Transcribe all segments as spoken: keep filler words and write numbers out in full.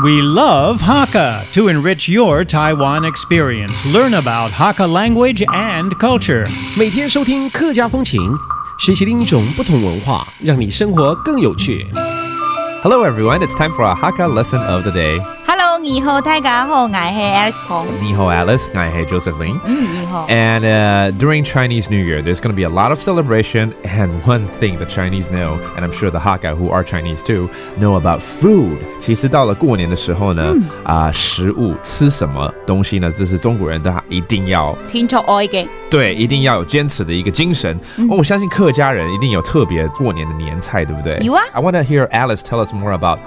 We love Hakka. To enrich your Taiwan experience, learn about Hakka language and culture. 每天收听客家风情，学习另一种不同文化，让你生活更有趣。 Hello everyone, it's time for our Hakka lesson of the day. Hello，你好，大家好，我係 Alice 彭。你好 Alice, 我係 Joseph Lin. 嗯，你好。 And uh, during Chinese New Year, there's going to be a lot of celebration. And one thing the Chinese know, and I'm sure the Hakka who are Chinese too, know about food. 其实到了过年的时候呢，啊、食物吃什么东西呢？这是中国人他一定要聽出愛嘅。对，一定要有坚持的一个精神。哦，我相信客家人一定有特别过年的年菜，对不对？有啊。 I want to hear Alice tell us more about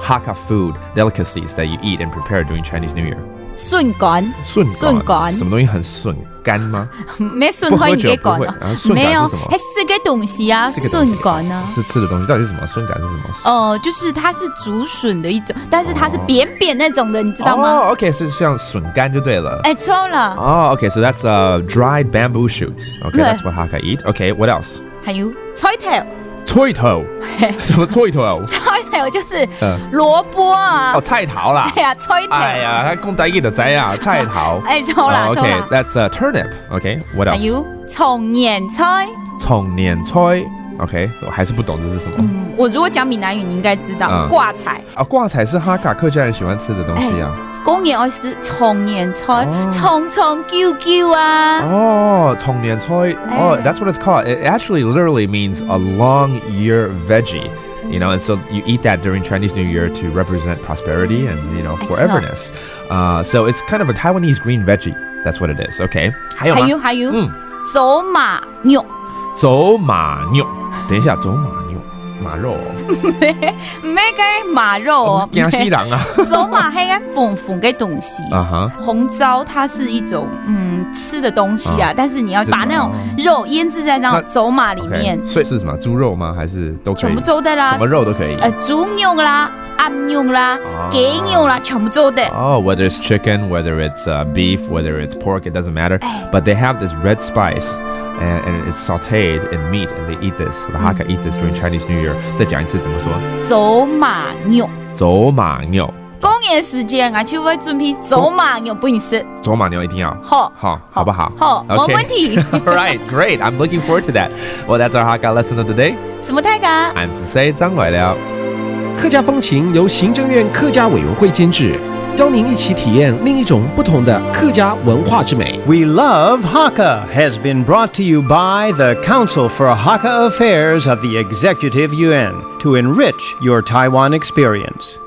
Hakka food delicacies that you eat and prepare during Chinese New Year. 筍乾。筍乾，筍乾。什么东西很筍干吗？沒筍乾你給講啊？不喝酒不會啊，筍乾是什麼？沒有，係食个東西啊，是个东西筍乾啊。是吃的东西，到底是什么？筍干是什么？呃，就是它是竹筍的一種，但是它是扁扁那种的，你知道吗？哦，OK，是像笋干就对了。哎，錯了。哦，OK，so that's uh dried bamboo shoots. Okay, 对。 that's what Hakka eat. Okay, what else? 還有菜頭。菜頭，什么菜头？菜頭就是嗯蘿蔔啊。哦，菜头啦。哎呀，菜頭。哎呀，佢講台語就知啊，菜头。哎，錯啦，哦錯啦。 ，OK，that's a turnip. OK, what 還 else? 有長年菜。長年菜。OK，我还是不懂这是什么。嗯，我如果講閩南語，你應該知道，嗯芥菜。啊，芥菜是哈卡客家人喜欢吃的东西啊。過年愛食長年菜，哦長長久久啊。哦，長年菜。哦哎。 That's what it's called. It actually literally means a long ear veggie. You know, and so you eat that during Chinese New Year to represent prosperity and, you know, 没错。 foreverness. Uh, so it's kind of a Taiwanese green veggie. That's what it is. Okay. 还有吗？還有還有，嗯，走馬肉。走馬肉。等一下，走馬肉，馬肉哦。毋係該馬肉哦，驚死人啊！走馬係該紅紅个東西。啊哈。紅糟它是一種嗯吃的東西啊，啊但是你要把那種肉醃製在那種走馬裡面。 OK，所以是什么？猪肉吗？还是都可以？全部做得啦什么肉都可以。呃，豬肉啦、鴨肉啦、啊雞肉啦，全部做得。 Oh, whether it's chicken, whether it's uh, beef, whether it's pork, it doesn't matter. But they have this red spice, and, and it's sautéed in meat, and they eat this. The Hakka eat this during Chinese New Year. 再讲一次怎么说？走馬肉。走馬肉。過年時間啊，就會準備走馬肉分你食。走馬肉一定要。好，好，好不好？好，OK. 沒問題。 All right, great. I'm looking forward to that. Well, that's our Hakka lesson of the day. 什麼大家？ 俺是谁张来了。客家风情由行政院客家委员会监制，邀您一起体验另一种不同的客家文化之美。 We Love Hakka has been brought to you by the Council for Hakka Affairs of the Executive U N to enrich your Taiwan experience.